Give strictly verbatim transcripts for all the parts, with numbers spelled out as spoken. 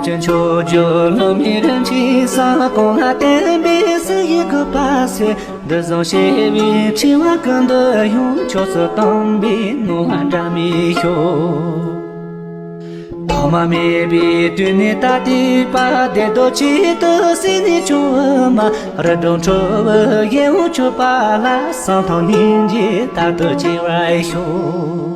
ཀྱི་མཆོག་གྱུར་བླ་མའི་རིན་ཆེན་ས། གོང་ལ་བསྟན་པའི་གསེར་གྱི་སྐུ་པར་ཟེར། འདི་བཟང་ཞེས་པའི་ཕྲེང་བ་ཀུན་ཏུ་ཡང་། ཕྱོགས་སུ་བསྟན་པའི་ནོར་བུ་འདྲ་མི་ཤོག་ཐོག་མ་མེད་པའི་དུས་ནས་ད་ལྟའི་བར། བདེ་སྡུག་གཅིག་ཏུ་བསྲེས་ནས་བྱུང་བའི་མ། རིགས་དྲུག་འཁྲུལ་བའི་གཡས་འོག་གཅོད་པ་ལ། སངས་རྟོགས་སྙིང་རྗེ་རྟག་ཏུ་སྐྱེ་བར་ཤོག་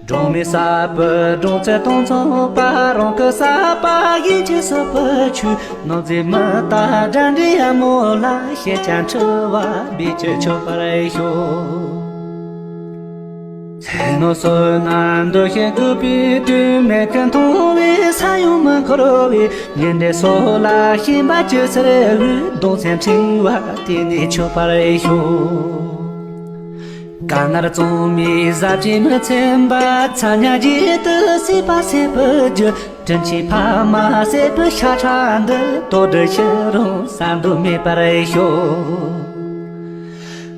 སྒྲོན་མེ་ཟབ་པའི་སྒྲོན་རྩེ་སྟོང་ཚང་པ། རང་གི་ཟབ་པ་གཞན་གྱིས་གསོད་པའི་ཆོས། ནོར་རྫས་མི་རྟག་དགྲ་འདྲེ་ཡ་མོ་ལ། ཤེས་བྱ་འཁྲུལ་བ་སྦས་ཀྱིས་ཆོད་པར་ཤོག་ཚེ་ནོར་བསོད་ནམས་འདུ་ཤེས་རྒུད་པའི་དུས། མེད་དུ་མཐོང་བའི་ས་ཡོམ་མི་འཁོར་བའི། ཉེ་འབྲེལ་སོགས་ལ་ཞེན་པ་ཅི་སེར་བའི། གདུང་སེམས་ཕྲེང་བ་དེ་ནས་ཆོད་པར་ཤོག་དཀར་མངར་བཙོ་མའི་ཟབ་ཅིང་མི་ཚིམ་པ། ཚ་ཉ་བརྒྱད་དུ་བསྲེས་པ་སེར་བུ་རྒྱུ། དྲིན་ཆེན་ཕ་མ་སྲས་པོའི་ཤ་ཁྲག་འདི། དོ་འགྲུབ་ཕྱིར་རུང་ཟད་འགྲོ་མེད་པར་ཤོག་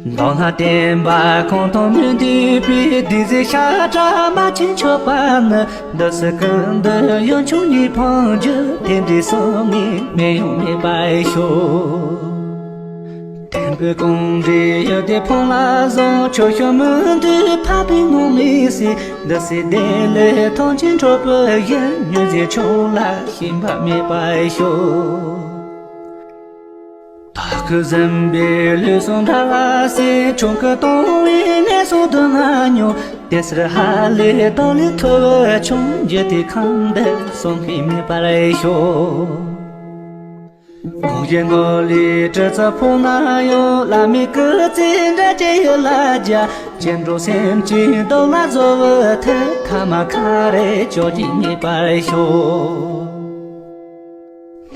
མདོ་སྔགས་བསྟན་པ་ཁོང་དུ་མི་འདུས་པའི། བདུད་རྩི་ཤ་ཁྲག་རྨ་ཆུས་མཆོད་པ་ནི། འདི་སྲིད་ཀུན་ཏུ་ཡུན་འཁྱོངས་ཉིད་ཕུང་རྒྱུ། རྟེན་འབྲེལ་གསུམ་ནི་མེད་ཡང་མེད་པར་ཤོག་དེང་ཕུད་ཀུན་འདྲེས་ཡུལ་དེ་ཕུང་ལ་བཟུང་། ཆོས་ཕྱོགས་མི་འདུས་འཕགས་པའི་ངོ་མི་ཟིན། འདི་སྲིད་བདེ་ལེགས་ཐམས་ཅད་འཕྲོག་པའི་ཡུལ། མྱུར་མཛད་ཆོས་ལ་ཞེན་པ་མེད་པར་ཤོག་དག་གིས་ཟིན་པའི་ལུས་ཟུངས་འདྲ་བར་བསྲེས། ཆོམ་རྐུན་གཏོང་བའི་ངན་སོང་སྡུག་བསྔལ་མྱོང་། དེ་སྲིད་ཧ་ལས་བདག་ལས་ཐུ་བ་ཆུང་། འཇིག་རྟེན་ཁམས་འདི་བསམ་གྱིས་མི་ཁྱབ་པར་ཤོག་གོང་བཞིན་ངོ་ལས་གྲི་རྩལ་ཕོག་ན་ཡང་། བླ་མའི་སྐུ་ཚེ་འབྲལ་གྱི་ཡུལ་ལ་རྒྱ། སྐྱེ་འགྲོ་སེམས་ཅན་སྡུག་ལ་བཟོ་བའི་མཐུ། ཁ་མ་ཁ་རེ་ཅོག་གིས་མེད་པར་ཤོག་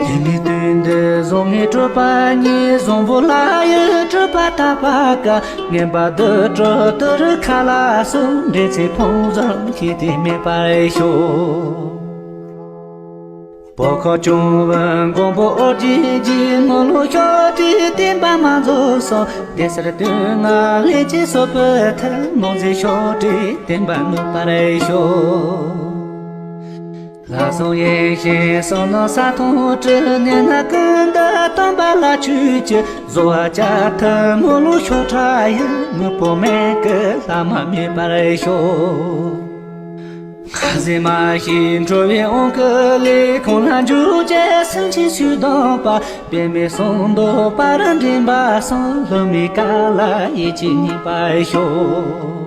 ཉེས་དམིགས་དུས་འདི་བཟང་ངན་སྤྲོས་པ་ཉིད། བཟང་པོ་ལ་ཡང་སྤྲོས་པ་དག་པ་དཀའ། ངན་པ་དུད་འགྲོ་དུད་རུས་ཁ་ལ་སོགས། འདྲེ་ཚེ་ཕུང་བཟང་ཤེས་ཏེ་མེད་པར་ཤོག་བོད་ཁམས་སྐྱོང་བའི་མགོན་པོ་ཨོ་རྒྱན་གྱིས། དམུས་ལོང་ཤོག་དྲིལ་བསྟན་པ་མ་རྫོགས་སོང་། དེ་སྲིད་དུས་ང་ལྷན་ཅིག་གསོད་པའི་མཐུ། དམུས་བཟང་ཤོག་དྲིལ་བསྟན་པ་ནུབ་པར་ཤོག་ལྷག་བསམ་ཡེ་ཤེས་བསམ་མནོ་ས་མཐོང་སྤྲུལ། གནས་ན་ཀུན་ཏུ་སྟོན་པ་ལ་མཆོད་ཅིང་། བཟོད་པ་བྱ་མཐའ་དམུས་ལོང་ཤོག་ཁྲ་ཡི། དམུས་པོ་མེ་གི་ལྷ་མ་མེད་པར་ཤོག་ཁ་ཟས་མ་ཤེས་འཁྲུལ་པའི་དབང་གིས་ལས། ཁོང་ལ་འཇུག་བྱེད་སེམས་ཅན་སུས་བསྡམས་པ། པདྨའི་གསུང་མདོ་པར་འདྲེན་པ་སོགས། སློབ་མའི་བཀའ་ལ་ཡིད་ཆེས་ཉེས་པར་ཤོག་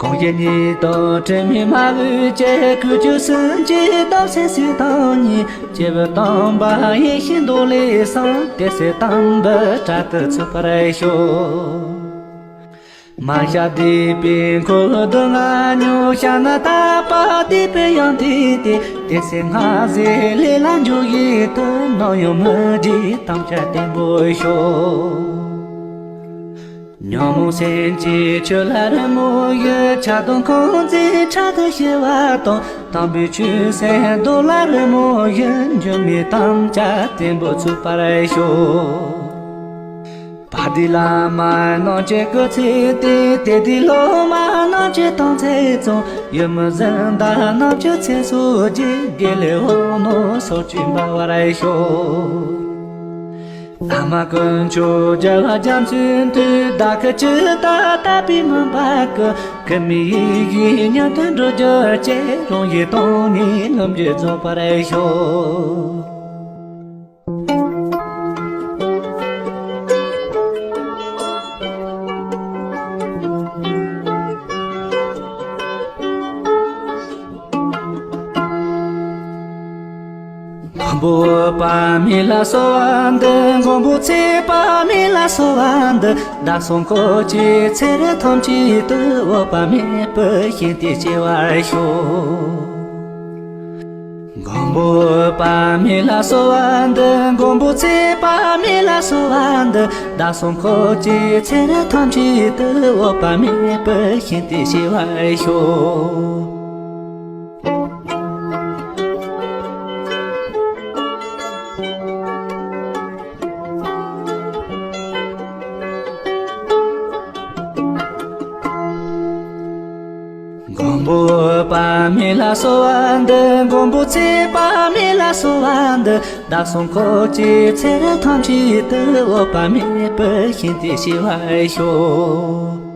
གང་ཞིག་ཉེས་དང་དྲི་མས་མ་གོས་ཀྱི། གུས་ཀྱི་སེམས་ཀྱིས་བསྡམས་སེམས་སུས་བསྡམས་ཉེས། སྐྱེས་བུ་དམ་པ་ཡེ་ཤེས་མདོ་ལས་གསུངས། དེ་སྲིད་དམ་པའི་དྲག་ཏུ་ཚུད་པར་ཤོག་མ་ཤ་འདེབས་པའི་འཁོར་སྡུག་བསྔལ་མྱོང་། ཤ་ན་ཐག་པ་འདེབས་པའི་ཡང་དེ་སྟེ། དེ་སྲིད་སྔར་བཟོའི་ལས་ལ་འཇུག་བཞིན་དུ། ནམ་ཡང་མི་བརྗེད་དམ་བཅའ་བརྟན་པོ་ཤོག་ཉོན་མོངས་སེམས་ཀྱི་ཆོས་ལ་རི་མོ་ཡི། ཆགས་སྡང་ཁོང་ཚོའི་ཕྲག་ཏུ་ཞི་བ་དང་། དམ་པའི་ཆོས་སེམས་རྡོ་ལ་རི་མོ་ཡི། འགྱུར་མེད་དམ་བཅའ་བརྟན་པོ་ཚུད་པར་ཤོག་དཔལ་ལྡན་བླ་མ་རྣམས་ཀྱི་སྐུ་ཚེ་བརྟན། དེ་ལྡན་སློབ་མ་རྣམས་ཀྱི་དམ་ཚིག་གཙང་། ཡུལ་མི་གཟན་དར་རྣམས་ཀྱི་ཚེ་སྲོག་རྒྱས། དགེ་ལེགས་འོད་སྣང་ཕྱོགས་བཅུར་འབར་བར་ཤོག་བླ་མ་དཀོན་མཆོག་རྒྱལ་བ་རྒྱ་མཚོའི་མཐུས། བདག་གི་ཇི་ལྟར་དད་པའི་མོས་པ་ཀུན། གུས་མོས་ཡིད་བཞིན་མྱུར་དུ་འགྲུབ་གྱུར་ཅིག་རང་གཞན་དོན་གཉིས་ལམ་གྱིས་རྫོགས་པར་ཤོག་མགོན་པོ་འོད་དཔག་མེད་ལ་གསོལ་བ་འདེབས། མགོན་པོ་ཚེ་དཔག་མེད་ལ་གསོལ་བ་འདེབས། བདག་སོགས་འཁོར་བཅས་ཚེ་རབས་ཐམས་ཅད་དུ། འོད་དཔག་མེད་པའི་ཞིང་དུ་སྐྱེ་བར་ཤོག་མགོན་པོ་འོད་དཔག་མེད་ལ་གསོལ་བ་འདེབས། མགོན་པོ་ཚེ་དཔག་མེད་ལ་གསོལ་བ་འདེབས། བདག་སོགས་འཁོར་བཅས་ཚེ་རབས་ཐམས་ཅད་དུ། འོད་དཔག་མེད་པའི་ཞིང་དུ་སྐྱེ་བར་ཤོག་མགོན་ འོད་དཔག་མེད་ལ་གསོལ་བ་འདེབས། མགོན་པོ་ཚེ་དཔག་མེད་ལ་གསོལ་བ་འདེབས། བདག་སོགས་འཁོར་བཅས་ཚེ་རབས་ཐམས་ཅད་དུ། འོད་དཔག་མེད་པའི་ཞིང་དུ་སྐྱེ་བར་ཤོག།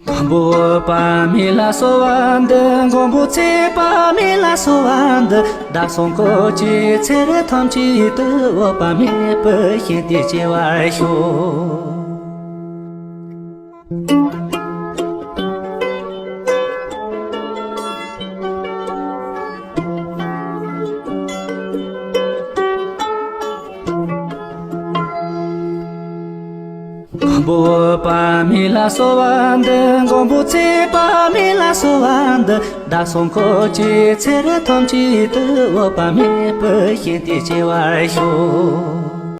མགོན་པོ་འོད་དཔག་མེད་ལ་གསོལ་བ་འདེབས། མགོན་པོ་ཚེ་དཔག་མེད་ལ་གསོལ་བ་འདེབས། བདག་སོགས་འཁོར་བཅས་ཚེ་རབས་ཐམས་ཅད་དུ། འོད་དཔག་མེད་པའི་ཞིང་དུ་སྐྱེ་བར་ཤོག། མགོན་པོ་འོད་དཔག་མེད་ལ་གསོལ་བ་འདེབས། མགོན་པོ་ཚེ་དཔག་མེད་ལ་གསོལ་བ་འདེབས། བདག་སོགས་འཁོར་བཅས་ཚེ་རབས་ཐམས་ཅད་དུ། འོད་དཔག་མེད་པའི་ཞིང་དུ་སྐྱེ་བར་ཤོག།